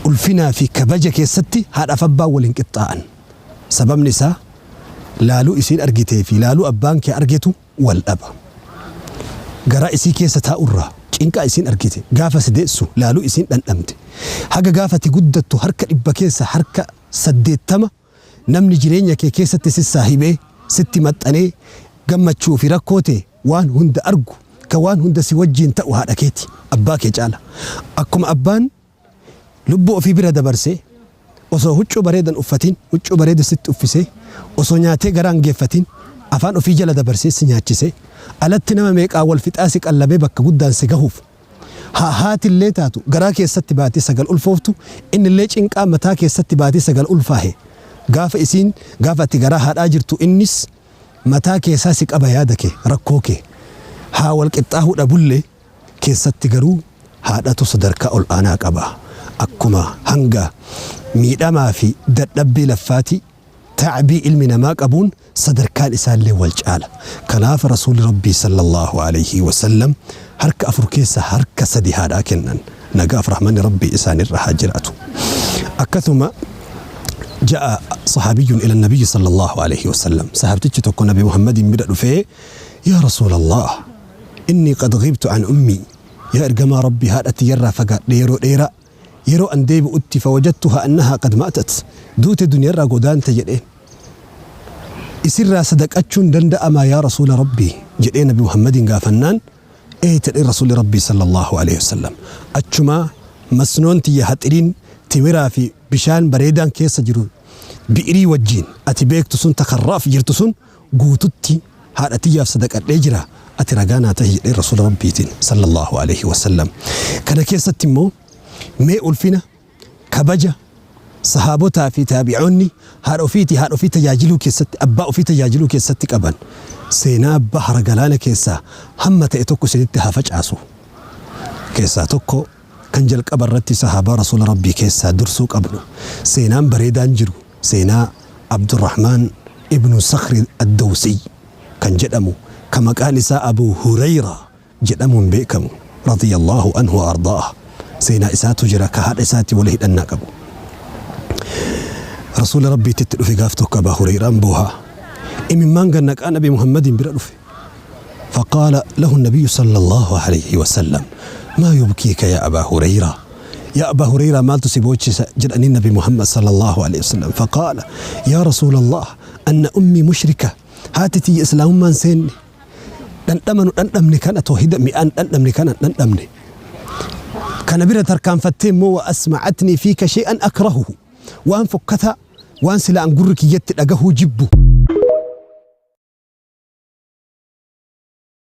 Ulfinaa fi kabaja keessatti haadhaaf abbaan wal hin qixxaa'an. Sababni isaa laaluu isiin argitee fi laaluu abbaan kee argetu wal dhaba. Garaa isii keessa taa'urraa cinqaa isiin argite, gaafa si deessu laaluu isiin dhandhamte, haga gaafa ati guddattu harka 100 keessa harka 80 namni jireenya kee keessatti si saahibee, sitti maxxanee gammachuu fi rakkoo tee waan hunda argu, ka waan hunda si wajjiin ta'u haadha keeti, abbaa kee caala. Akkuma abbaan lubbuu ofii bira dabarsee, osoo huccuu bareeda hin uffatin huccuu bareeda sitti uffisee, osoo nyaatee garaa hin geeffatin afaan ofii jala dabarsee si nyaachisee, alatti nama meeqaan wal fixaa si qallabee bakka guddaan si gahuuf, haa haatillee taatu garaa keessatti baatii 9 ulfooftu, innillee cinqaa mataa keessatti baatii 9 ulfaahe. Gaafa isiin, gaafa ati garaa haadhaa jirtu innis mataa keessaa si qaba yaada kee, rakkoo kee. Haa wal qixxaahuu dhabullee keessatti garuu haadhatu sadarkaa ol aanaa qaba. Akkuma hanga miidhamaa fi dadhabbii laffaatii, ta'bii ilmi namaa qabuun sadarkaan isaallee wal caala. Kanaaf Rasuulli Rabbii sallallaahu aleyhi wa sallam harka 4 keessaa harka 3 haadhaa kennan. Nagaaf rahmanni Rabbii isaanirra haa jiraatu. Akkasuma ja'a sahaabiyyun ila nabiyyi sallallaahu aleyhi wa sallam. Sahaabtichi tokko Nabi Muhammadiin bira dhufee yaa Rasuulallaah innii qad ghibtu an ummii yaa ergamaa Rabbii haadha tiyyarraa fagaadhe yeroo dheeraa Yeroo an deebi'utti fawajadtuhaa annahaa qad maatat duute duniyarraa godaante jedheen. Isirraa sadaqachuun danda'amaa yaa Rasuula Rabbii jedhee Nabi Muhammadiin gaafannaan ee jedheen Rasuulli Rabbii sallallaahu aleyhi wasallam. Achumaa masnoon tiyya haxiriin timiraa fi bishaan bareedaan keessa jiru bi'irii wajjiin ati beektu sun ta karraaf jirtu sun guututti haadha tiyyaaf sadaqadhee jira ati ragaa naa tahi jedheen Rasuula Rabbiitiin sallallaahu aleyhi wasallam. Kana keessatti immoo mee ulfina, kabaja sahaabotaa fi taabi'oonni haadha ofiitii haadha ofii tajaajiluu keessatti abbaa ofii tajaajiluu keessatti qaban seenaa bahara galaana keessaa hamma ta'e tokko isinitti haa facaasu. Keessaa tokko kan jalqaba irratti sahaabaa Rasuula Rabbii keessaa dursuu qabnu seenaan bareedaan jiru Seenaa Abdurrahmaan ibnu Sakhri Addawsiy kan jedhamu ka maqaan isaa Abuu Hureyraa jedhamuun beekamu radiyallaahu anhu wa ardaah seenaa isaatu jira ka haadha isaatiin wali hidhannaa qabu. Rasuula Rabbiitti itti dhufe gaaf tokko Abaa Hureyraan boohaa imimmaan gad naqaa Nabi Muhammadiin bira dhufe. فقال له النبي صلى الله عليه وسلم ما يبكيك يا أبا هريرة يا أبا هريرة مالtu si boochisa jedhanii Nabi Muhammad صلى الله عليه وسلم فقال يا رسول الله أن أمي مشركة haati tiyya islaamummaan seenne dhandhama nu dhandhamne kana toohida mi'aan dhandhamne kana dhandhamne kana bira tarkaanfattee immoo wa asma'atnii fiika shay'an akrahuhu waan fokkataa waan sila an gurri kiyyatti dhagahuu jibbu.